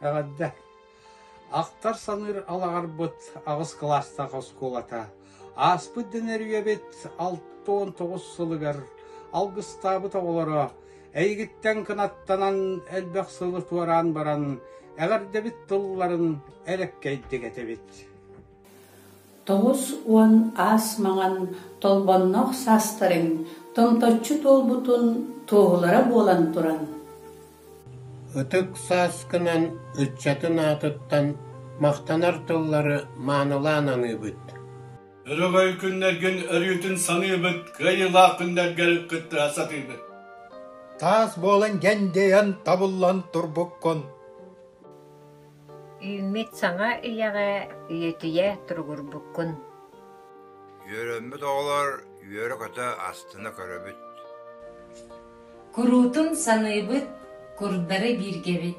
Эҕэрдэ! Ахтар-саныыр алаҕарбыт аҕыс кылаастаах оскуолата ааспыт дэнэр үйэбит 69 сылыгар алгыстаабыт оҕолоро эйигиттэн кынаттанан элбэх сылы туораан баран эҕэрдэбит тылларын элэккэйдик этэбит. 90 аас маҥан толбонноох саастарыҥ томточчу туолбутун туоһулара буолан туран Ытык сааскынан ыччатын аатыттан махтанар тыллары маанылаан аныыбыт. Өрөгөй күннэргин өрүүтүн саныыбыт, кыайыылаах күннэргэр кыттыһа сатыыбыт. Таас буолан дьэндэйэн табыллан турбуккун. Үүммүт саҥа үйэҕэ үйэтийэ туругурбуккун. Үөрэммит оҕолор үөрэ-көтө астына көрөбүт. Куруутун саныыбыт, курдары бииргэбит.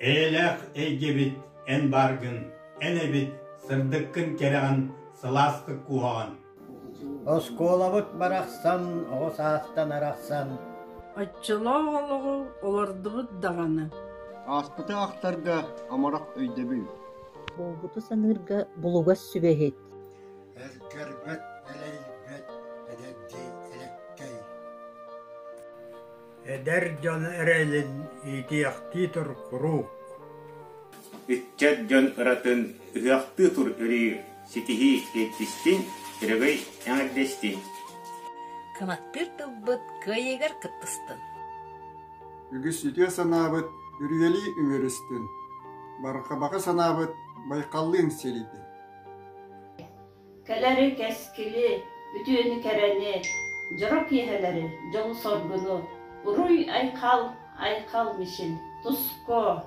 Эйэлээх эйгэбит эн бааргын, эн эбит, сырдыккын кэрэҕин, сылаастык кууһаҕын. Оскуолабыт барахсан оҕо саастан арахсан Оччолоох олоҕу олордубут даҕаны Ааспыты ахтарга амарах өйдөбүл Буолбуту саныырга булугас сүбэһит Эргэрбэт, элэйбэт, эдэрдии элэккэй. Эдэр дьон эрэлин иитиэхтии тур куруук. Ыччат дьон ыратын ыһыахтыы тур өрүү, ситиһии тиэрдистин, өрөгөй эҥэрдэстин. Кынаттыыр тылбыт кыайыыгар кыттыстын. Үгүс үтүө санаабыт үрүйэлии үмүөрүстүн, барҕабаҕы санаабыт байхаллыын силийдин. Кэлэри кэскили, үтүөнү-кэрэни, дьоро киэһэлэри, дьолу-соргуну, уруй-айхал, айхал мичил, туску!